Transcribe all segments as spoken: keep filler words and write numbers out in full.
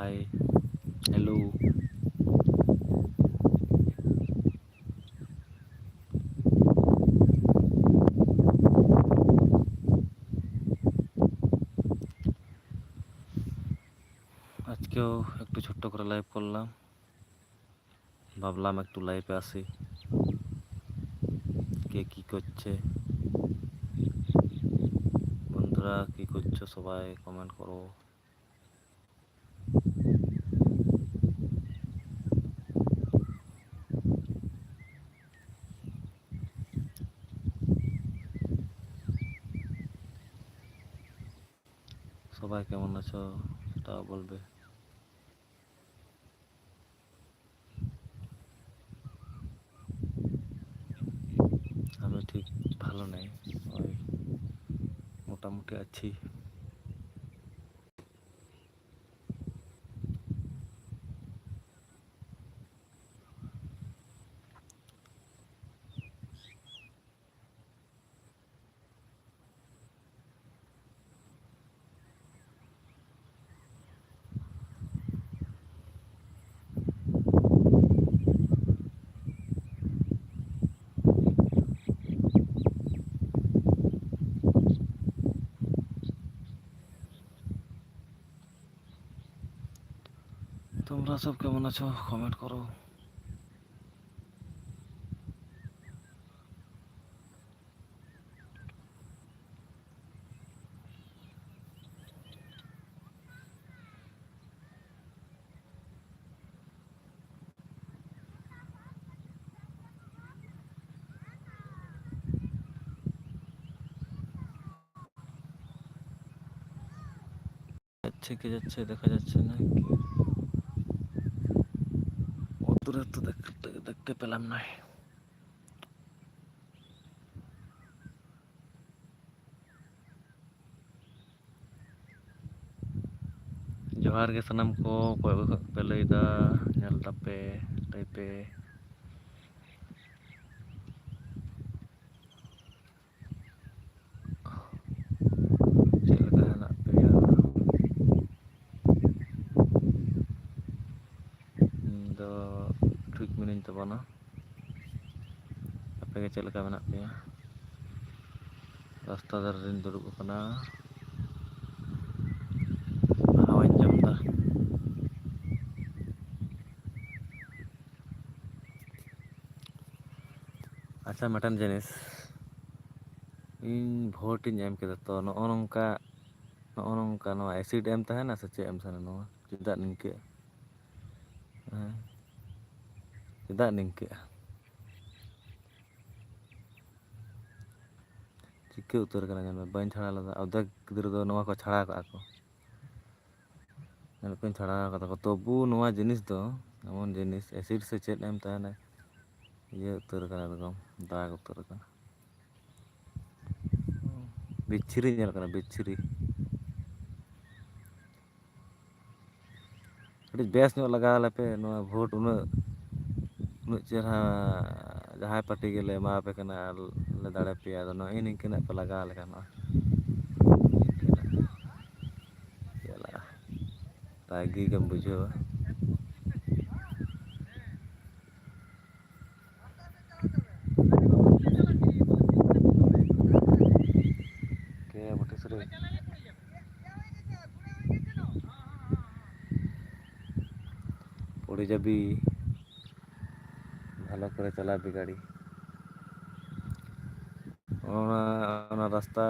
Hi. Hello. আজকেও একটু ছোট্ট করে লাইভ করলাম। ভাবলাম একটু লাইভে আসি, কে কি করছে। বন্ধুরা, কি করছো সবাই, কমেন্ট করো। সবাই কেমন আছো, সেটাও বলবে। আমি ঠিক ভালো নেই, ওই মোটামুটি আছি। তোমরা সব কেমন আছো? কমেন্ট করো। যাচ্ছে কি যাচ্ছে দেখা যাচ্ছে না। অত দূরে তো দেখতে, দেখতে পেলাম না। ᱡᱚᱦᱟᱨ ᱜᱮ ᱥᱟᱱᱟᱢ ᱠᱚ, ᱚᱠᱚᱭ ᱚᱠᱟ ᱠᱷᱚᱱ ᱯᱮ ᱞᱟᱹᱭᱫᱟ, ᱧᱮᱞ ᱫᱟᱯᱮ, ᱞᱟᱹᱭ ᱯᱮ᱾ ᱪᱮᱫ ᱞᱮᱠᱟ ᱦᱮᱱᱟᱜ ᱯᱮᱭᱟ? ᱛᱟᱵᱚᱱᱟ᱾ ᱟᱯᱮ ᱜᱮ ᱪᱮᱫ ᱞᱮᱠᱟ ᱢᱮᱱᱟᱜ ᱯᱮᱭᱟ? ᱨᱟᱥᱛᱟ ᱫᱷᱟᱨᱮ ᱨᱤᱧ ᱫᱩᱲᱩᱵ ᱟᱠᱟᱱᱟ, ᱦᱟᱣᱟᱧ ᱡᱚᱢ ᱮᱫᱟ᱾ ᱟᱪᱪᱷᱟ, ᱢᱤᱫᱴᱮᱱ ᱡᱤᱱᱤᱥ, ᱤᱧ ᱵᱷᱳᱴ ᱤᱧ ᱮᱢ ᱠᱮᱫᱟ, ᱛᱚ ᱱᱚᱜᱼᱚ ᱱᱚᱝᱠᱟ, ᱱᱚᱜᱼᱚ ᱱᱚᱝᱠᱟ ᱱᱚᱣᱟ ᱮᱥᱤᱰ ᱮᱢ ᱛᱟᱦᱮᱱᱟ ᱥᱮ ᱪᱮᱫ ᱮᱢ ᱛᱟᱦᱮᱱᱟ? ᱱᱚᱣᱟ ᱪᱮᱫᱟᱜ ᱱᱤᱝᱠᱟᱹᱜᱼᱟ? ᱦᱮᱸ, ᱪᱮᱫᱟᱜ ᱱᱤᱝᱠᱟᱹᱜᱼᱟ? ᱪᱤᱠᱟᱹ ᱩᱛᱟᱹᱨ ᱠᱟᱱᱟ, ᱧᱮᱞ ᱢᱮ, ᱵᱟᱹᱧ ᱪᱷᱟᱲᱟ ᱞᱮᱫᱟ᱾ ᱚᱨᱫᱷᱮᱠ ᱜᱤᱫᱽᱨᱟᱹ ᱫᱚ ᱱᱚᱣᱟ ᱠᱚ ᱪᱷᱟᱲᱟ ᱠᱟᱜᱼᱟ ᱠᱚ, ᱧᱮᱞ ᱠᱚᱧ ᱪᱷᱟᱲᱟ ᱠᱟᱫᱟ ᱠᱚ, ᱛᱚᱵᱩ ᱱᱚᱣᱟ ᱡᱤᱱᱤᱥ ᱫᱚ ᱮᱢᱚᱱ ᱡᱤᱱᱤᱥ, ᱮᱥᱤᱰ ᱥᱮ ᱪᱮᱫ ᱮᱢ ᱛᱟᱦᱮᱱᱟ, ᱤᱭᱟᱹ ᱩᱛᱟᱹᱨ ᱠᱟᱱᱟ, ᱮᱠᱫᱚᱢ ᱫᱟᱜᱽ ᱩᱛᱟᱹᱨ ᱠᱟᱱᱟ᱾ ᱵᱤᱪᱪᱷᱤᱨᱤ ᱧᱮᱞ ᱠᱟᱱᱟ, ᱵᱤᱪᱪᱷᱤᱨᱤ᱾ ᱠᱟᱹᱴᱤᱡ ᱵᱮᱥ ᱧᱚᱜ ᱞᱟᱜᱟᱣ ᱟᱞᱮᱯᱮ ᱱᱚᱣᱟ ᱵᱷᱳᱴ, ᱩᱱᱟᱹᱜ, ᱩᱱᱟᱹᱜ ᱪᱮᱦᱨᱟ ᱡᱟᱦᱟᱸᱭ ᱯᱟᱨᱴᱤ ᱜᱮᱞᱮ ᱮᱢᱟᱣᱟᱯᱮ ᱠᱟᱱᱟ ᱟᱨ ᱞᱮ ᱫᱟᱲᱮ ᱯᱮᱭᱟ, ᱟᱫᱚ ᱱᱚᱜᱼᱚᱭ ᱱᱤᱝᱠᱟᱹᱱᱟᱜ ᱯᱮ ᱞᱟᱜᱟᱣ ᱞᱮᱠᱷᱟᱱ ᱱᱚᱜᱼᱚᱭ ᱪᱮᱫ ᱞᱮᱠᱟ? ᱨᱟᱹᱜᱤ ᱜᱮᱢ ᱵᱩᱡᱷᱟᱹᱣᱟ᱾ ᱠᱮ ᱵᱚᱴᱮ ᱥᱮᱨᱮᱧ᱾ ᱯᱚᱲᱤ ᱡᱟᱵᱤ, ᱵᱷᱟᱞᱚ ᱠᱚᱨᱮ ᱪᱟᱞᱟᱣ ᱵᱤ ᱜᱟᱹᱰᱤ᱾ ᱚᱱᱟ, ᱚᱱᱟ ᱨᱟᱥᱛᱟ,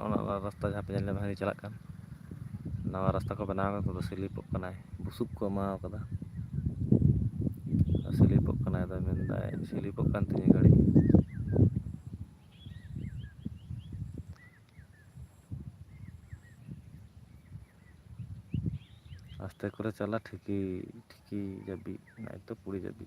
ᱚᱱᱟ, ᱚᱱᱟ ᱨᱟᱥᱛᱟ ᱡᱟᱦᱟᱸ ᱯᱮ ᱧᱮᱞ ᱧᱟᱢ ᱦᱟᱸᱜ ᱪᱟᱞᱟᱜ ᱠᱟᱱ, ᱱᱟᱣᱟ ᱨᱟᱥᱛᱟ ᱠᱚ ᱵᱮᱱᱟᱣ ᱠᱟᱫᱟ, ᱛᱚ ᱥᱤᱞᱤᱯᱚᱜ ᱠᱟᱱᱟᱭ, ᱵᱩᱥᱩᱵ ᱠᱚ ᱮᱢᱟᱣ ᱠᱟᱫᱟ, ᱥᱤᱞᱤᱯᱚᱜ ᱠᱟᱱᱟᱭ, ᱟᱫᱚ ᱢᱮᱱᱫᱟᱭ ᱥᱤᱞᱤᱯᱚᱜ ᱠᱟᱱ ᱛᱤᱧᱟᱹ ᱜᱟᱹᱰᱤ᱾ ᱟᱥᱛᱮ ᱠᱚᱨᱮ ᱪᱟᱞᱟᱜ, ᱴᱷᱤᱠᱤ, ᱴᱷᱤᱠᱤ ᱡᱟᱹᱵᱤ, ᱱᱚᱜᱼᱚᱭ ᱛᱚ ᱯᱩᱲᱤ ᱡᱟᱹᱵᱤ᱾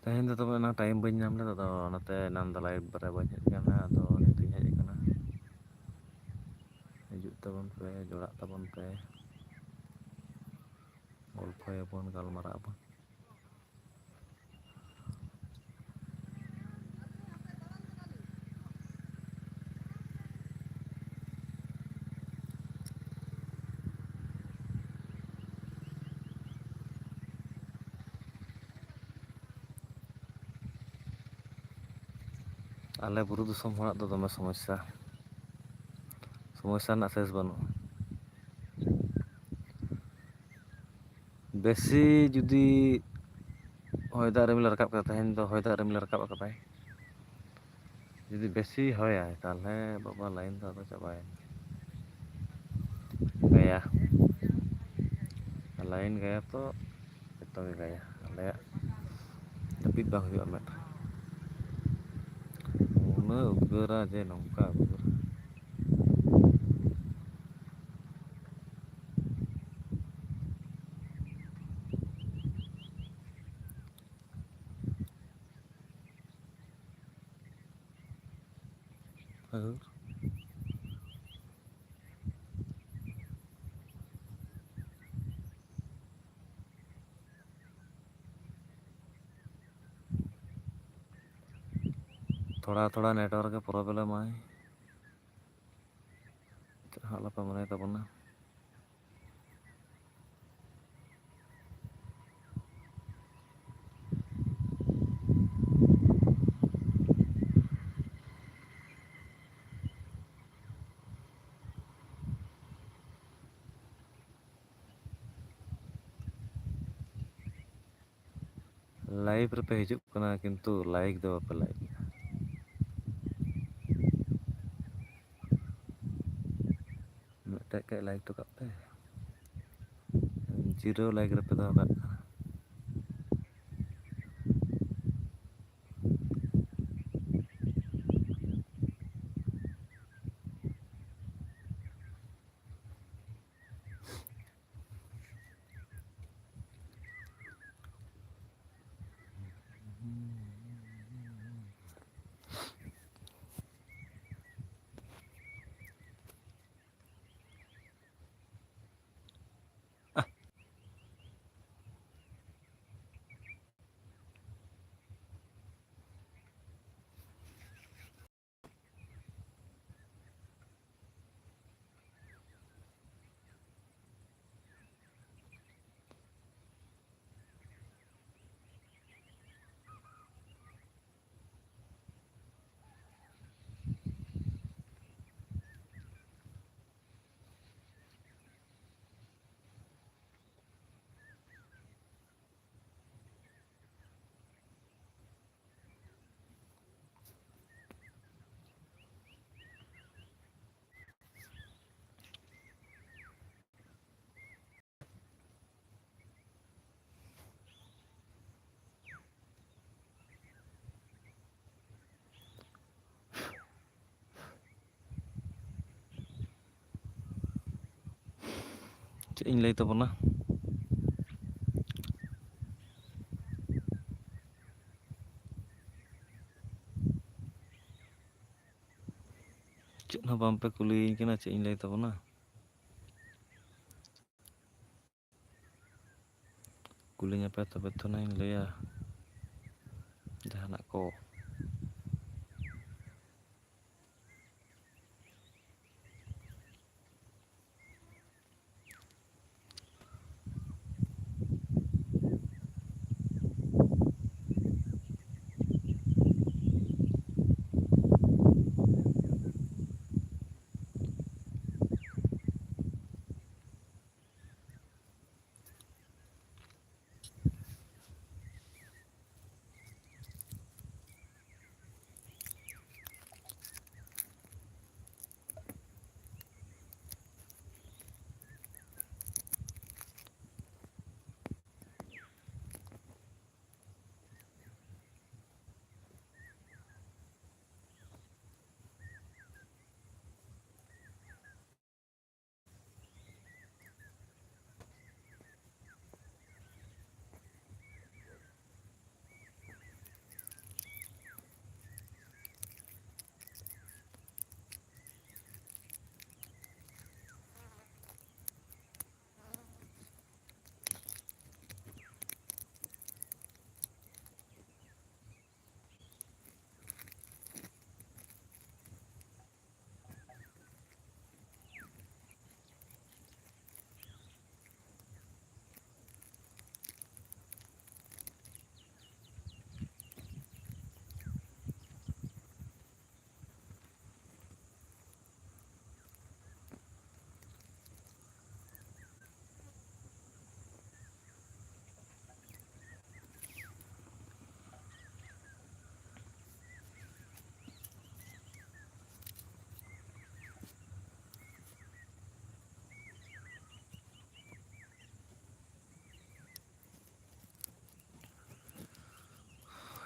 ᱛᱮᱦᱮᱧ ᱫᱚ ᱛᱚᱵᱮ ᱚᱱᱟ ᱴᱟᱭᱤᱢ ᱵᱟᱹᱧ ᱧᱟᱢ ᱞᱮᱫᱟ, ᱟᱫᱚ ᱚᱱᱟᱛᱮ ᱮᱱᱟᱱ ᱫᱚ ᱞᱟᱭᱤᱵᱷ ᱨᱮ ᱵᱟᱹᱧ ᱦᱮᱡ ᱟᱠᱟᱱᱟ, ᱟᱫᱚ ᱱᱤᱛᱚᱜ ᱤᱧ ᱦᱮᱡ ᱟᱠᱟᱱᱟ᱾ ᱦᱤᱡᱩᱜ ᱛᱟᱵᱚᱱ ᱯᱮ, ᱡᱚᱲᱟᱜ ᱛᱟᱵᱚᱱ ᱯᱮ, ᱜᱚᱞᱯᱷᱚᱭᱟᱵᱚᱱ, ᱜᱟᱞᱢᱟᱨᱟᱜ ᱟᱵᱚᱱ᱾ ᱟᱞᱮ ᱵᱩᱨᱩ ᱫᱤᱥᱚᱢ ᱦᱚᱲᱟᱜ ᱫᱚ ᱫᱚᱢᱮ ᱥᱚᱢᱚᱥᱥᱟ, ᱥᱚᱢᱚᱥᱥᱟ ᱨᱮᱱᱟᱜ ᱥᱮᱥ ᱵᱟᱹᱱᱩᱜᱼᱟ᱾ ᱵᱮᱥᱤ ᱡᱩᱫᱤ ᱦᱚᱭ ᱫᱟᱜ ᱨᱤᱢᱤᱞ ᱨᱟᱠᱟᱵ ᱠᱟᱫᱟ, ᱛᱮᱦᱮᱧ ᱫᱚ ᱦᱚᱭ ᱫᱟᱜ ᱨᱤᱢᱤᱞ ᱨᱟᱠᱟᱵ ᱠᱟᱫᱟᱭ, ᱡᱩᱫᱤ ᱵᱮᱥᱤ ᱦᱚᱭᱟᱭ, ᱛᱟᱦᱚᱞᱮ ᱵᱟᱵᱟ ᱞᱟᱭᱤᱱ ᱫᱚ ᱟᱫᱚ ᱪᱟᱵᱟᱭᱮᱱᱟ᱾ ᱜᱟᱭᱟ, ᱞᱟᱭᱤᱱ ᱜᱟᱭᱟ ᱛᱚ ᱡᱚᱛᱚ ᱜᱮ ᱜᱟᱭᱟ᱾ ᱟᱞᱮᱭᱟᱜ ᱡᱟᱹᱯᱤᱫ ᱵᱟᱝ ᱦᱩᱭᱩᱜᱼᱟ ᱢᱮᱫ ᱨᱮ᱾ ᱩᱱᱟᱹᱜ ᱩᱫᱽᱜᱟᱹᱨᱟ ᱡᱮ ᱱᱚᱝᱠᱟ ᱩᱫᱽᱜᱟᱹᱨᱟ᱾ ᱟᱨ ᱛᱷᱚᱲᱟ ᱛᱷᱚᱲᱟ network ᱮ problem ᱟᱭ, ᱪᱮᱫ ᱦᱚᱸ ᱟᱞᱚᱯᱮ ᱢᱚᱱᱮ ᱛᱟᱵᱚᱱᱟ᱾ Live ᱨᱮᱯᱮ ᱦᱤᱡᱩᱜ ᱠᱟᱱᱟ, ᱠᱤᱱᱛᱩ like ᱫᱚ ᱵᱟᱯᱮ like ᱮᱫᱟ᱾ ᱢᱤᱫᱴᱮᱡ ᱠᱟᱹᱡ like ᱦᱚᱴᱚ ᱠᱟᱜ ᱯᱮ, zero like ᱨᱮᱯᱮ ᱫᱚᱦᱚ ᱠᱟᱜ ᱠᱟᱱᱟ᱾ ᱪᱮᱫ ᱤᱧ ᱞᱟᱹᱭ ᱛᱟᱵᱚᱱᱟ? ᱪᱮᱫ ᱦᱚᱸ ᱵᱟᱝ ᱯᱮ ᱠᱩᱞᱤᱭᱤᱧ ᱠᱟᱱᱟ, ᱪᱮᱫ ᱤᱧ ᱞᱟᱹᱭ ᱛᱟᱵᱚᱱᱟ? ᱠᱩᱞᱤᱧ ᱟᱯᱮ ᱛᱚᱵᱮ ᱛᱚ ᱱᱟᱧ ᱞᱟᱹᱭᱟ ᱡᱟᱦᱟᱱᱟᱜ ᱠᱚ᱾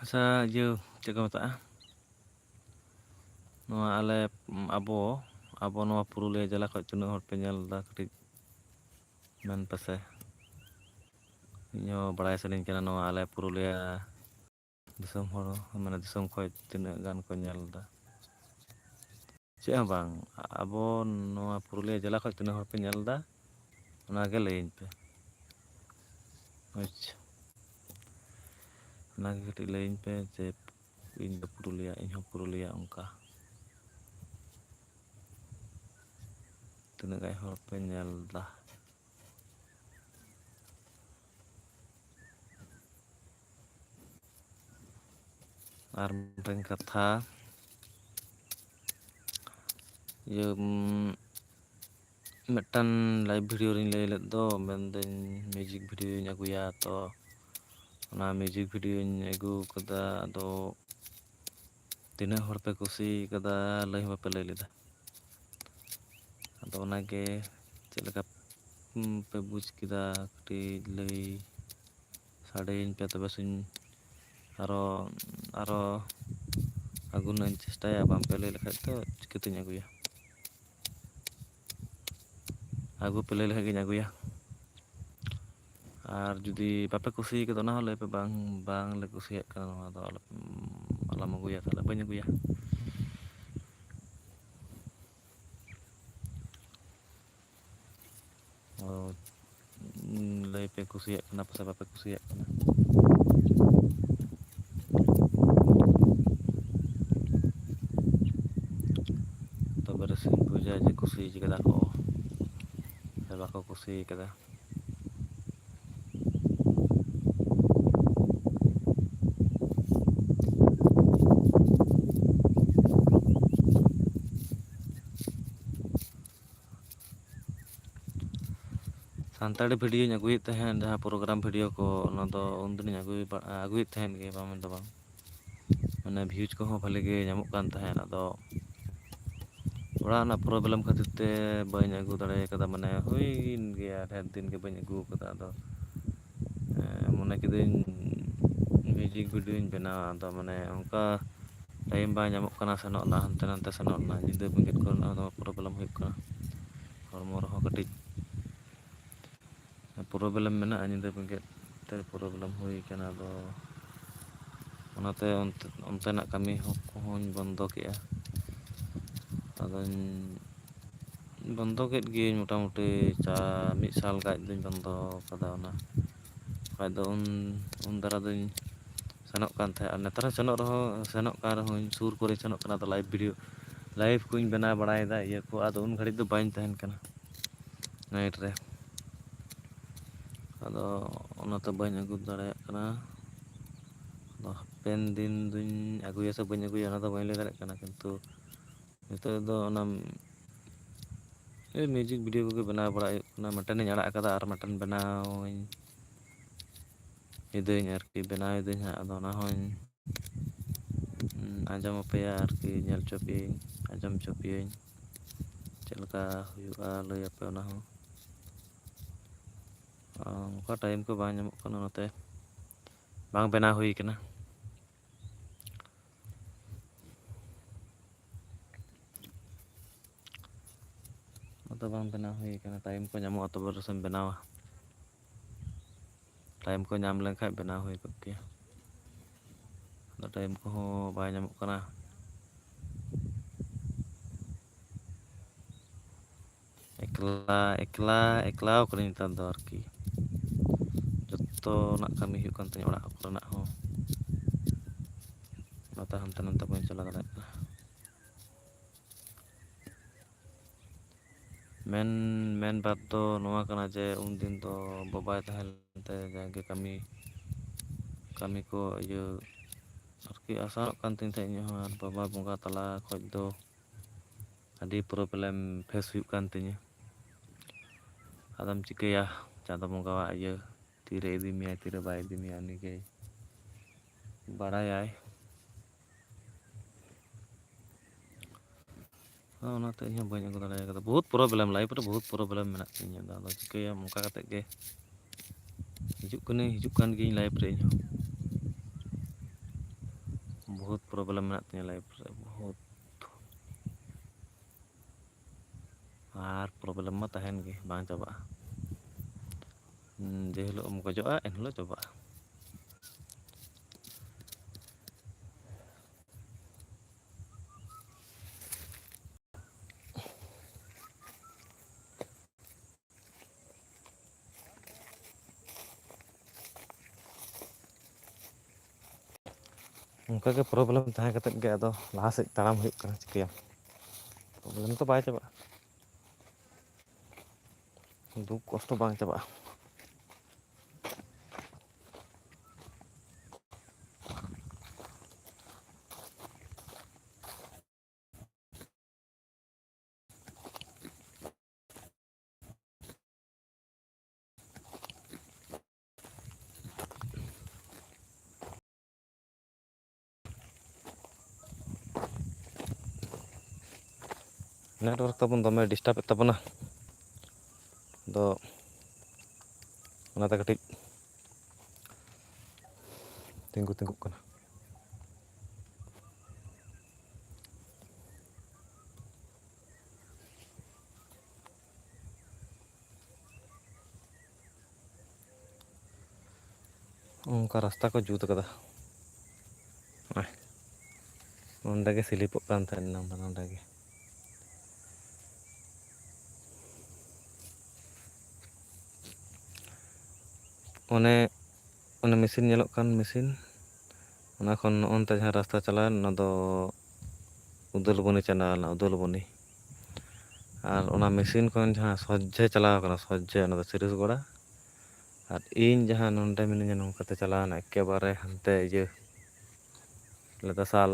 ᱟᱪᱪᱷᱟ, ᱤᱭᱟᱹ, ᱪᱮᱫ ᱠᱚ ᱢᱮᱛᱟᱜᱼᱟ? ᱱᱚᱣᱟ ᱟᱞᱮ, ᱟᱵᱚ, ᱟᱵᱚ ᱱᱚᱣᱟ ᱯᱩᱨᱩᱞᱤᱭᱟᱹ ᱡᱮᱞᱟ ᱠᱷᱚᱱ ᱛᱤᱱᱟᱹᱜ ᱦᱚᱲ ᱯᱮ ᱧᱮᱞ ᱮᱫᱟ? ᱠᱟᱹᱴᱤᱡ ᱢᱮᱱ ᱯᱮᱥᱮ᱾ ᱤᱧᱦᱚᱸ ᱵᱟᱲᱟᱭ ᱥᱟᱱᱟᱧ ᱠᱟᱱᱟ ᱱᱚᱣᱟ ᱟᱞᱮ ᱯᱩᱨᱩᱞᱤᱭᱟᱹ ᱫᱤᱥᱚᱢ ᱦᱚᱲ, ᱢᱟᱱᱮ ᱫᱤᱥᱚᱢ ᱠᱷᱚᱱ ᱛᱤᱱᱟᱹᱜ ᱜᱟᱱ ᱠᱚ ᱧᱮᱞ ᱮᱫᱟ᱾ ᱪᱮᱫ ᱦᱚᱸ ᱵᱟᱝ, ᱟᱵᱚ ᱱᱚᱣᱟ ᱯᱩᱨᱩᱞᱤᱭᱟᱹ ᱡᱮᱞᱟ ᱠᱷᱚᱱ ᱛᱤᱱᱟᱹᱜ ᱦᱚᱲ ᱯᱮ ᱧᱮᱞ ᱮᱫᱟ, ᱚᱱᱟᱜᱮ ᱞᱟᱹᱭᱟᱹᱧ ᱯᱮ᱾ ᱟᱪᱪᱷᱟ, ᱚᱱᱟᱜᱮ ᱠᱟᱹᱴᱤᱡ ᱞᱟᱹᱭᱟᱹᱧ ᱯᱮ ᱡᱮ ᱤᱧ ᱫᱚ ᱯᱩᱨᱩᱞᱤᱭᱟᱹ, ᱤᱧ ᱦᱚᱸ ᱯᱩᱨᱩᱞᱤᱭᱟᱹ, ᱚᱱᱠᱟ ᱛᱤᱱᱟᱹᱜ ᱜᱟᱱ ᱦᱚᱲ ᱯᱮ ᱧᱮᱞ ᱮᱫᱟ᱾ ᱟᱨ ᱢᱤᱫᱴᱮᱱ ᱠᱟᱛᱷᱟ, ᱤᱭᱟᱹ, ᱩᱢ, ᱢᱤᱫᱴᱟᱝ live video ᱨᱤᱧ ᱞᱟᱹᱭ ᱞᱮᱫ ᱫᱚ, ᱢᱮᱱᱫᱟᱹᱧ music videoᱧ ᱟᱹᱜᱩᱭᱟ, ᱛᱚ ᱚᱱᱟ music videoᱧ ᱟᱹᱜᱩ ᱠᱟᱫᱟ᱾ ᱟᱫᱚ ᱛᱤᱱᱟᱹᱜ ᱦᱚᱲ ᱯᱮ ᱠᱩᱥᱤ ᱠᱟᱫᱟ, ᱞᱟᱹᱭ ᱦᱚᱸ ᱵᱟᱯᱮ ᱞᱟᱹᱭ ᱞᱮᱫᱟ᱾ ᱟᱫᱚ ᱚᱱᱟᱜᱮ ᱪᱮᱫ ᱞᱮᱠᱟ, ᱩᱸ, ᱯᱮ ᱵᱩᱡᱽ ᱠᱮᱫᱟ, ᱠᱟᱹᱴᱤᱡ ᱞᱟᱹᱭ ᱥᱟᱰᱮᱭᱟᱹᱧ ᱯᱮ, ᱛᱚᱵᱮ ᱥᱮᱧ ᱟᱨᱚ, ᱟᱨᱚ ᱟᱹᱜᱩ ᱨᱮᱱᱟᱜ ᱤᱧ ᱪᱮᱥᱴᱟᱭᱟ᱾ ᱵᱟᱝ ᱯᱮ ᱞᱟᱹᱭ ᱞᱮᱠᱷᱟᱡ ᱫᱚ ᱪᱤᱠᱟᱹᱛᱤᱧ ᱟᱹᱜᱩᱭᱟ? ᱟᱹᱜᱩ ᱯᱮ ᱞᱟᱹᱭ ᱞᱮᱠᱷᱟᱡ ᱜᱤᱧ ᱟᱹᱜᱩᱭᱟ᱾ ᱟᱨ ᱡᱩᱫᱤ ᱵᱟᱯᱮ ᱠᱩᱥᱤ ᱠᱟᱫᱟ, ᱚᱱᱟ ᱦᱚᱸ ᱞᱟᱹᱭ ᱯᱮ, "ᱵᱟᱝ, ᱵᱟᱝ ᱞᱮ ᱠᱩᱥᱤᱭᱟᱜ ᱠᱟᱱᱟ ᱱᱚᱣᱟ ᱫᱚ, ᱟᱞᱚ, ᱟᱞᱚᱢ ᱟᱹᱜᱩᱭᱟ", ᱛᱟᱦᱞᱮ ᱵᱟᱹᱧ ᱟᱹᱜᱩᱭᱟ᱾ ᱚ, ᱞᱟᱹᱭ ᱯᱮ, ᱠᱩᱥᱤᱭᱟᱜ ᱠᱟᱱᱟ ᱯᱮ ᱥᱮ ᱵᱟᱯᱮ ᱠᱩᱥᱤᱭᱟᱜ ᱠᱟᱱᱟ? ᱛᱚᱵᱮ ᱨᱮᱥᱮᱧ ᱵᱩᱡᱟ ᱡᱮ ᱠᱩᱥᱤ ᱠᱟᱫᱟ ᱠᱚ ᱥᱮ ᱵᱟᱠᱚ ᱠᱩᱥᱤ ᱠᱟᱫᱟ᱾ ᱥᱟᱱᱛᱟᱲᱤ videoᱧ ᱟᱹᱜᱩᱭᱮᱫ ᱛᱟᱦᱮᱸᱫ, ᱡᱟᱦᱟᱸ program video ᱠᱚ, ᱚᱱᱟ ᱫᱚ ᱩᱱᱫᱤᱱᱤᱧ ᱟᱹᱜᱩᱭ ᱵᱟ-, ᱟᱹᱜᱩᱭᱮᱫ ᱛᱟᱦᱮᱸᱫ ᱜᱮ, ᱵᱟᱝ ᱢᱮᱱ ᱫᱚ ᱵᱟᱝ᱾ ᱢᱟᱱᱮ views ᱠᱚᱦᱚᱸ ᱵᱷᱟᱞᱤ ᱜᱮ ᱧᱟᱢᱚᱜ ᱠᱟᱱ ᱛᱟᱦᱮᱸᱫ᱾ ᱟᱫᱚ ᱚᱲᱟᱜ ᱨᱮᱱᱟᱜ problem ᱠᱷᱟᱹᱛᱤᱨ ᱛᱮ ᱵᱟᱹᱧ ᱟᱹᱜᱩ ᱫᱟᱲᱮ ᱠᱟᱫᱟ, ᱢᱟᱱᱮ ᱦᱩᱭᱮᱱ ᱜᱮᱭᱟ, ᱰᱷᱮᱨ ᱫᱤᱱ ᱜᱮ ᱵᱟᱹᱧ ᱟᱹᱜᱩ ᱠᱟᱫᱟ᱾ ᱟᱫᱚ, ᱮᱸ, ᱢᱚᱱᱮ ᱠᱤᱫᱟᱹᱧ music videoᱧ ᱵᱮᱱᱟᱣᱟ, ᱟᱫᱚ ᱢᱟᱱᱮ ᱚᱱᱠᱟ time ᱵᱟᱭ ᱧᱟᱢᱚᱜ ᱠᱟᱱᱟ ᱥᱮᱱᱚᱜ ᱨᱮᱱᱟᱜ, ᱦᱟᱱᱛᱮ ᱱᱟᱛᱮ ᱥᱮᱱᱚᱜ ᱨᱮᱱᱟᱜ, ᱧᱤᱫᱟᱹ ᱵᱮᱸᱜᱮᱫ ᱠᱚᱨᱮᱱᱟᱜ ᱦᱚᱸ ᱫᱚᱢᱮ problem ᱦᱩᱭᱩᱜ ᱠᱟᱱᱟ, ᱦᱚᱲᱢᱚ ᱨᱮᱦᱚᱸ ᱠᱟᱹᱴᱤᱡ ᱯᱨᱚᱵᱞᱮᱢ ᱢᱮᱱᱟᱜᱼᱟ, ᱧᱤᱫᱟᱹ ᱵᱮᱸᱜᱮᱫ ᱛᱮ ᱯᱨᱚᱵᱞᱮᱢ ᱦᱩᱭ ᱠᱟᱱᱟ᱾ ᱟᱫᱚ ᱚᱱᱟᱛᱮ ᱚᱱᱛᱮ, ᱚᱱᱛᱮᱱᱟᱜ ᱠᱟᱹᱢᱤ ᱦᱚᱸ, ᱠᱚᱦᱚᱸᱧ ᱵᱚᱱᱫᱚ ᱠᱮᱜᱼᱟ᱾ ᱟᱫᱚᱧ ᱵᱚᱱᱫᱚ ᱠᱮᱫ ᱜᱤᱭᱟᱹᱧ, ᱢᱚᱴᱟᱢᱩᱴᱤ ᱪᱟ-, ᱢᱤᱫ ᱥᱟᱞ ᱜᱟᱱ ᱫᱚᱧ ᱵᱚᱱᱫᱚ ᱠᱟᱫᱟ ᱚᱱᱟ᱾ ᱵᱟᱠᱷᱟᱡ ᱫᱚ ᱩᱱ, ᱩᱱ ᱫᱟᱨᱟ ᱫᱚᱧ ᱥᱮᱱᱚᱜ ᱠᱟᱱ ᱛᱟᱦᱮᱸᱫ, ᱟᱨ ᱱᱮᱛᱟᱨ ᱦᱚᱸ ᱥᱮᱱᱚᱜ ᱨᱮᱦᱚᱸ, ᱥᱮᱱᱚᱜ ᱠᱟᱱ ᱨᱮᱦᱚᱸᱧ, ᱥᱩᱨ ᱠᱚᱨᱮᱧ ᱥᱮᱱᱚᱜ ᱠᱟᱱᱟ, ᱟᱫᱚ live video, live ᱠᱚᱧ ᱵᱮᱱᱟᱣ ᱵᱟᱲᱟᱭᱮᱫᱟ, ᱤᱭᱟᱹ ᱠᱚ, ᱟᱫᱚ ᱩᱱ ᱜᱷᱟᱹᱲᱤᱡ ᱫᱚ ᱵᱟᱹᱧ ᱛᱟᱦᱮᱱ ᱠᱟᱱᱟ night ᱨᱮ᱾ ᱟᱫᱚ ᱚᱱᱟᱛᱮ ᱵᱟᱹᱧ ᱟᱹᱜᱩ ᱫᱟᱲᱮᱭᱟᱜ ᱠᱟᱱᱟ᱾ ᱟᱫᱚ ᱦᱟᱯᱮᱱ ᱫᱤᱱ ᱫᱩᱧ ᱟᱹᱜᱩᱭᱟ ᱥᱮ ᱵᱟᱹᱧ ᱟᱹᱜᱩᱭᱟ, ᱚᱱᱟ ᱫᱚ ᱵᱟᱹᱧ ᱞᱟᱹᱭ ᱫᱟᱲᱮᱭᱟᱜ ᱠᱟᱱᱟ, ᱠᱤᱱᱛᱩ ᱱᱤᱛᱚᱜ ᱫᱚ ᱚᱱᱟ, ᱳᱭ, music video ᱠᱚᱜᱮ ᱵᱮᱱᱟᱣ ᱵᱟᱲᱟ ᱦᱩᱭᱩᱜ ᱠᱟᱱᱟ᱾ ᱢᱤᱫᱴᱮᱱᱤᱧ ᱟᱲᱟᱜ ᱟᱠᱟᱫᱟ, ᱟᱨ ᱢᱤᱫᱴᱮᱱ ᱵᱮᱱᱟᱣᱟᱹᱧ, ᱤᱫᱟᱹᱧ ᱟᱨᱠᱤ, ᱵᱮᱱᱟᱣ ᱤᱫᱟᱹᱧ ᱦᱟᱸᱜ᱾ ᱟᱫᱚ ᱚᱱᱟ ᱦᱚᱸᱧ, ᱩᱸ, ᱟᱸᱡᱚᱢ ᱟᱯᱮᱭᱟ ᱟᱨᱠᱤ, ᱧᱮᱞ ᱦᱚᱪᱚ ᱯᱮᱭᱟᱹᱧ, ᱟᱸᱡᱚᱢ ᱦᱚᱪᱚ ᱯᱮᱭᱟᱹᱧ, ᱪᱮᱫ ᱞᱮᱠᱟ ᱦᱩᱭᱩᱜᱼᱟ, ᱞᱟᱹᱭ ᱟᱯᱮ ᱚᱱᱟ ᱦᱚᱸ᱾ ᱟᱨ ᱚᱱᱠᱟ time ᱠᱚ ᱵᱟᱝ ᱧᱟᱢᱚᱜ ᱠᱟᱱᱟ, ᱚᱱᱟᱛᱮ ᱵᱟᱝ ᱵᱮᱱᱟᱣ ᱦᱩᱭ ᱠᱟᱱᱟ᱾ ᱚᱱᱟᱛᱮ ᱵᱟᱝ ᱵᱮᱱᱟᱣ ᱦᱩᱭ ᱠᱟᱱᱟ᱾ Time ᱠᱚ ᱧᱟᱢᱚᱜᱼᱟ, ᱛᱚᱵᱮ ᱨᱮᱥᱮᱢ ᱵᱮᱱᱟᱣᱟ᱾ Time ᱠᱚ ᱧᱟᱢ ᱞᱮᱱᱠᱷᱟᱡ ᱵᱮᱱᱟᱣ ᱦᱩᱭ ᱠᱚᱜ ᱠᱮᱭᱟ᱾ ᱟᱫᱚ time ᱠᱚᱦᱚᱸ ᱵᱟᱭ ᱧᱟᱢᱚᱜ ᱠᱟᱱᱟ᱾ ᱮᱠᱞᱟ, ᱮᱠᱞᱟ, ᱮᱠᱞᱟᱣ ᱠᱟᱹᱱᱟᱹᱧ ᱱᱮᱛᱟᱨ ᱫᱚ ᱟᱨᱠᱤ᱾ ᱡᱚᱛᱚᱱᱟᱜ ᱠᱟᱹᱢᱤ ᱦᱩᱭᱩᱜ ᱠᱟᱱ ᱛᱤᱧᱟᱹ, ᱚᱲᱟᱜ ᱠᱚᱨᱮᱱᱟᱜ ᱦᱚᱸ᱾ ᱚᱱᱟᱛᱮ ᱦᱟᱱᱛᱮ ᱱᱟᱛᱮ ᱵᱟᱹᱧ ᱪᱟᱞᱟᱣ ᱫᱟᱲᱮᱭᱟᱜ ᱠᱟᱱᱟ᱾ ᱢᱮᱱ, ᱢᱮᱱ ᱵᱟᱛ ᱫᱚ ᱱᱚᱣᱟ ᱠᱟᱱᱟ ᱡᱮ ᱩᱱᱫᱤᱱ ᱫᱚ ᱵᱟᱵᱟᱭ ᱛᱟᱦᱮᱸ ᱞᱮᱱᱛᱮ ᱡᱟᱜᱮ ᱠᱟᱹᱢᱤ, ᱠᱟᱹᱢᱤ ᱠᱚ ᱤᱭᱟᱹ ᱟᱨᱠᱤ ᱟᱥᱟᱱᱚᱜ ᱠᱟᱱ ᱛᱤᱧ ᱛᱟᱦᱮᱸᱫ ᱤᱧᱟᱹᱜ ᱦᱚᱸ, ᱟᱨ ᱵᱟᱵᱟ ᱵᱚᱸᱜᱟ ᱛᱟᱞᱟ ᱠᱷᱚᱡ ᱫᱚ ᱟᱹᱰᱤ problem face ᱦᱩᱭᱩᱜ ᱠᱟᱱ ᱛᱤᱧᱟᱹ᱾ ᱟᱫᱚᱢ ᱪᱤᱠᱟᱹᱭᱟ, ᱪᱟᱸᱫᱚ ᱵᱚᱸᱜᱟᱣᱟᱜ ᱤᱭᱟᱹ, ᱛᱤᱨᱮ ᱤᱫᱤ ᱢᱮᱭᱟᱭ, ᱛᱤᱨᱮ ᱵᱟᱭ ᱤᱫᱤ ᱢᱮᱭᱟ, ᱩᱱᱤᱜᱮᱭ ᱵᱟᱲᱟᱭᱟᱭ᱾ ᱟᱫᱚ ᱚᱱᱟᱛᱮ ᱤᱧᱦᱚᱸ ᱵᱟᱹᱧ ᱟᱹᱜᱩ ᱫᱟᱲᱮ ᱠᱟᱫᱟ᱾ ᱵᱚᱦᱩᱛ problem, life ᱨᱮ ᱵᱚᱦᱩᱛ problem ᱢᱮᱱᱟᱜ ᱛᱤᱧᱟᱹ᱾ ᱟᱫᱚ ᱪᱤᱠᱟᱹᱭᱟᱢ, ᱚᱱᱠᱟ ᱠᱟᱛᱮᱫ ᱜᱮ ᱦᱤᱡᱩᱜ ᱠᱟᱹᱱᱟᱹᱧ, ᱦᱤᱡᱩᱜ ᱠᱟᱱ ᱜᱤᱭᱟᱹᱧ life ᱨᱮ ᱤᱧᱦᱚᱸ᱾ ᱵᱚᱦᱩᱛ problem ᱢᱮᱱᱟᱜ ᱛᱤᱧᱟᱹ life ᱨᱮ, ᱵᱚᱦᱩᱛ᱾ ᱟᱨ problem ᱢᱟ ᱛᱟᱦᱮᱱ ᱜᱮ, ᱵᱟᱝ ᱪᱟᱵᱟᱜᱼᱟ᱾ ᱡᱮ ᱦᱤᱞᱳᱜ ᱮᱢ ᱜᱚᱡᱚᱜᱼᱟ, ᱮᱱ ᱦᱤᱞᱳᱜ ᱪᱟᱵᱟᱜᱼᱟ᱾ ᱚᱱᱠᱟᱜᱮ problem ᱛᱟᱦᱮᱸ ᱠᱟᱛᱮᱫ ᱜᱮ ᱟᱫᱚ ᱞᱟᱦᱟ ᱥᱮᱫ ᱛᱟᱲᱟᱢ ᱦᱩᱭᱩᱜ ᱠᱟᱱᱟ᱾ ᱪᱤᱠᱟᱹᱭᱟᱢ, problem ᱛᱚ ᱵᱟᱭ ᱪᱟᱵᱟᱜᱼᱟ, ᱫᱩᱠ ᱠᱚᱥᱴᱚ ᱵᱟᱝ ᱪᱟᱵᱟᱜᱼᱟ᱾ Network ᱛᱟᱵᱚᱱ ᱫᱚᱢᱮ disturb ᱮᱫ ᱛᱟᱵᱚᱱᱟ, ᱟᱫᱚ ᱚᱱᱟᱛᱮ ᱠᱟᱹᱴᱤᱡ ᱛᱤᱸᱜᱩ ᱛᱤᱸᱜᱩᱜ ᱠᱟᱱᱟ᱾ ᱚᱱᱠᱟ ᱨᱟᱥᱛᱟ ᱠᱚ ᱡᱩᱛ ᱠᱟᱫᱟ᱾ ᱱᱚᱜᱼᱚᱭ ᱱᱚᱸᱰᱮ ᱜᱮ ᱥᱤᱞᱤᱯᱚᱜ ᱠᱟᱱ ᱛᱟᱦᱮᱸᱫ ᱮᱱᱟᱝ ᱫᱚ, ᱱᱚᱸᱰᱮ ᱜᱮ᱾ ᱚᱱᱮ, ᱚᱱᱮ machine ᱧᱮᱞᱚᱜ ᱠᱟᱱ machine, ᱚᱱᱟ ᱠᱷᱚᱱ ᱱᱚᱜᱼᱚ ᱱᱚᱱᱛᱮ ᱡᱟᱦᱟᱸ ᱨᱟᱥᱛᱟ ᱪᱟᱞᱟᱣᱮᱱ, ᱚᱱᱟ ᱫᱚ ᱩᱫᱟᱹᱞᱵᱚᱱᱤ ᱪᱟᱞᱟᱣ ᱞᱮᱱᱟ, ᱩᱫᱟᱹᱞᱵᱚᱱᱤ᱾ ᱟᱨ ᱚᱱᱟ machine ᱠᱷᱚᱱ ᱡᱟᱦᱟᱸ ᱥᱚᱡᱷᱮ ᱪᱟᱞᱟᱣ ᱠᱟᱱᱟ, ᱥᱚᱡᱷᱮ, ᱚᱱᱟ ᱫᱚ ᱥᱤᱨᱤᱥᱜᱚᱲᱟ᱾ ᱟᱨ ᱤᱧ ᱡᱟᱦᱟᱸ ᱱᱚᱸᱰᱮ ᱢᱤᱱᱟᱹᱧᱟ, ᱱᱚᱝᱠᱟᱛᱮ ᱪᱟᱞᱟᱣᱮᱱᱟ ᱮᱠᱮᱵᱟᱨᱮ ᱦᱟᱱᱛᱮ ᱤᱭᱟᱹ, ᱞᱮᱫᱟᱥᱟᱞ,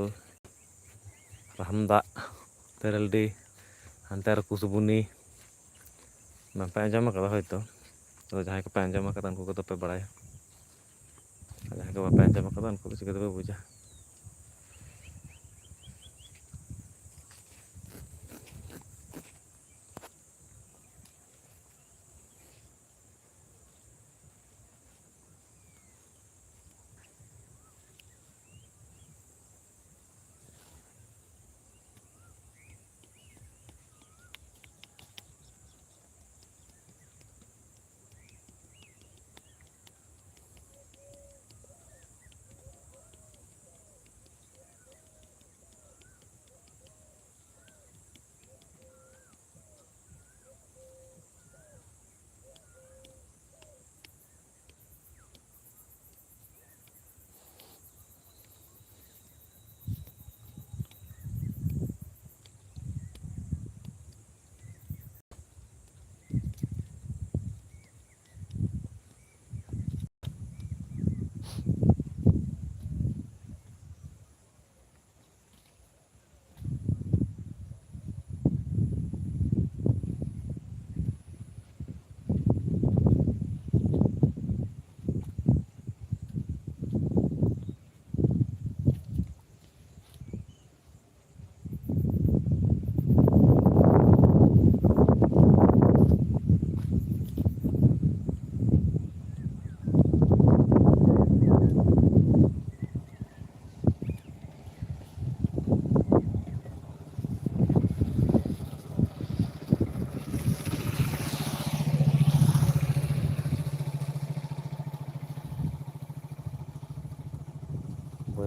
ᱨᱟᱦᱟᱢᱫᱟᱜ, ᱛᱮᱨᱮᱞᱰᱤ, ᱦᱟᱱᱛᱮ ᱟᱨ ᱠᱩᱥᱵᱩᱱᱤ᱾ ᱵᱟᱯᱮ ᱟᱸᱡᱚᱢ ᱟᱠᱟᱫᱟ ᱦᱚᱭᱛᱳ, ᱛᱚ ᱡᱟᱦᱟᱸᱭ ᱠᱚᱯᱮ ᱟᱸᱡᱚᱢ ᱟᱠᱟᱫᱟ, ᱩᱱᱠᱩ ᱠᱚᱫᱚ ᱯᱮ ᱵᱟᱲᱟᱭᱟ, ᱟᱨ ᱡᱟᱦᱟᱸᱭ ᱠᱚ ᱵᱟᱯᱮ ᱟᱸᱡᱚᱢ ᱟᱠᱟᱫᱟ, ᱩᱱᱠᱩ ᱫᱚ ᱪᱤᱠᱟᱹ ᱛᱮᱯᱮ ᱵᱩᱡᱟ?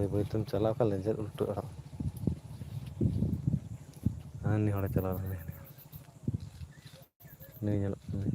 ᱵᱟᱹᱭ ᱵᱟᱹᱭ ᱛᱮᱢ ᱪᱟᱞᱟᱣ ᱠᱷᱟᱱ ᱞᱮᱸᱡᱮᱫ ᱩᱞᱴᱟᱹᱜᱼᱟ᱾ ᱦᱟᱹᱱᱤ ᱦᱚᱲᱮ ᱪᱟᱞᱟᱣ ᱞᱮᱱᱟ, ᱱᱩᱭ ᱧᱮᱞᱚᱜ ᱠᱟᱱᱟ᱾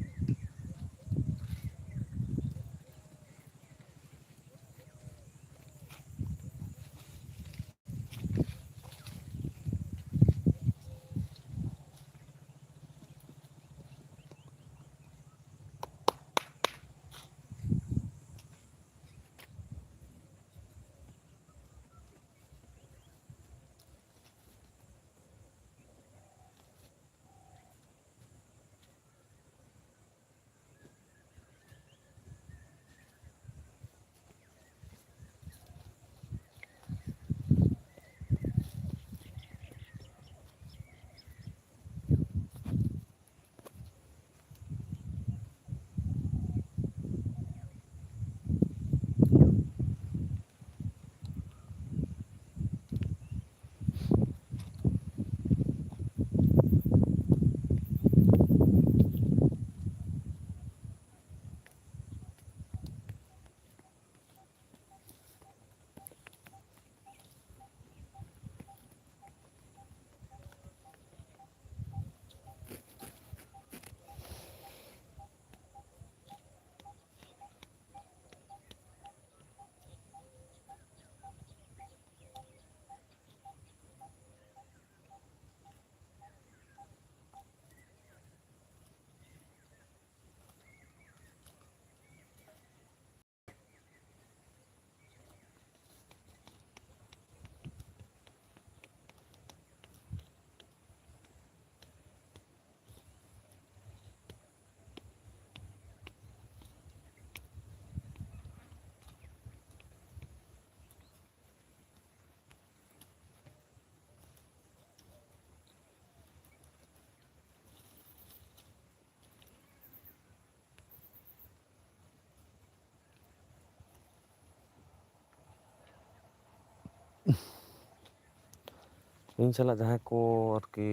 ᱤᱧ ᱥᱟᱞᱟᱜ ᱡᱟᱦᱟᱸᱭ ᱠᱚ ᱟᱨᱠᱤ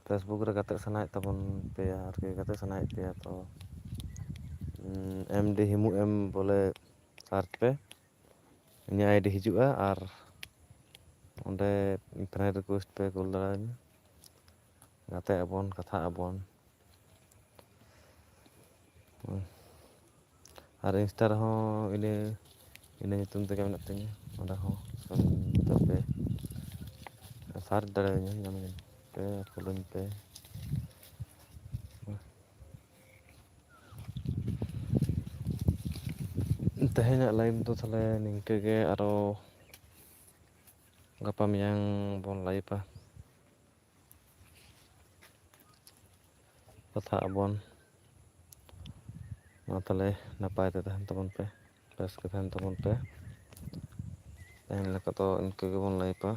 Facebook ᱨᱮ ᱜᱟᱛᱮᱜ ᱥᱟᱱᱟᱭᱮᱫ ᱛᱟᱵᱚᱱ ᱯᱮᱭᱟ, ᱟᱨᱠᱤ ᱜᱟᱛᱮᱜ ᱥᱟᱱᱟᱭᱮᱫ ᱯᱮᱭᱟ, ᱛᱚ, ᱩᱸ, ᱮᱢ ᱰᱤ ᱦᱤᱢᱩ ᱮᱢ ᱵᱚᱞᱮ search ᱯᱮ᱾ ᱤᱧᱟᱹᱜ ᱟᱭᱰᱤ ᱦᱤᱡᱩᱜᱼᱟ ᱟᱨ ᱚᱸᱰᱮ ᱯᱷᱨᱮᱱᱰ ᱨᱤᱠᱩᱭᱮᱥᱴ ᱯᱮ ᱠᱩᱞ ᱫᱟᱲᱮᱭᱟᱹᱧᱟ᱾ ᱜᱟᱛᱮᱜ ᱟᱵᱚᱱ, ᱠᱟᱛᱷᱟᱜ ᱟᱵᱚᱱ᱾ ᱟᱨ ᱤᱱᱥᱴᱟ ᱨᱮᱦᱚᱸ ᱤᱱᱟᱹ ᱤᱱᱟᱹ ᱧᱩᱛᱩᱢ ᱛᱮᱜᱮ ᱢᱮᱱᱟᱜ ᱛᱤᱧᱟᱹ᱾ ᱚᱸᱰᱮ ᱦᱚᱸ ᱥᱟᱨᱪ ᱫᱟᱲᱮᱭᱟᱹᱧᱟ, ᱧᱟᱢ ᱯᱮ, ᱯᱷᱚᱞᱳᱧ ᱯᱮ᱾ ᱛᱮᱦᱮᱧᱟᱜ ᱞᱟᱭᱤᱵᱷ ᱫᱚ ᱛᱟᱦᱞᱮ ᱱᱤᱝᱠᱟᱹ ᱜᱮ, ᱟᱨᱚ ᱜᱟᱯᱟ ᱢᱮᱭᱟᱝ ᱵᱚᱱ ᱞᱟᱭᱤᱵᱷᱟ᱾ ᱠᱟᱛᱷᱟᱜ ᱟᱵᱚᱱ᱾ ᱢᱟ ᱛᱟᱦᱞᱮ ᱱᱟᱯᱟᱭ ᱛᱮ ᱛᱟᱦᱮᱱ ᱛᱟᱵᱚᱱ ᱯᱮ, ᱵᱮᱥ ᱜᱮ ᱛᱟᱦᱮᱱ ᱛᱟᱵᱚᱱ ᱯᱮ᱾ ᱛᱮᱦᱮᱧ ᱞᱮᱠᱟ ᱫᱚ ᱤᱱᱠᱟᱹ ᱜᱮᱵᱚᱱ ᱞᱟᱭᱤᱵᱷᱟ᱾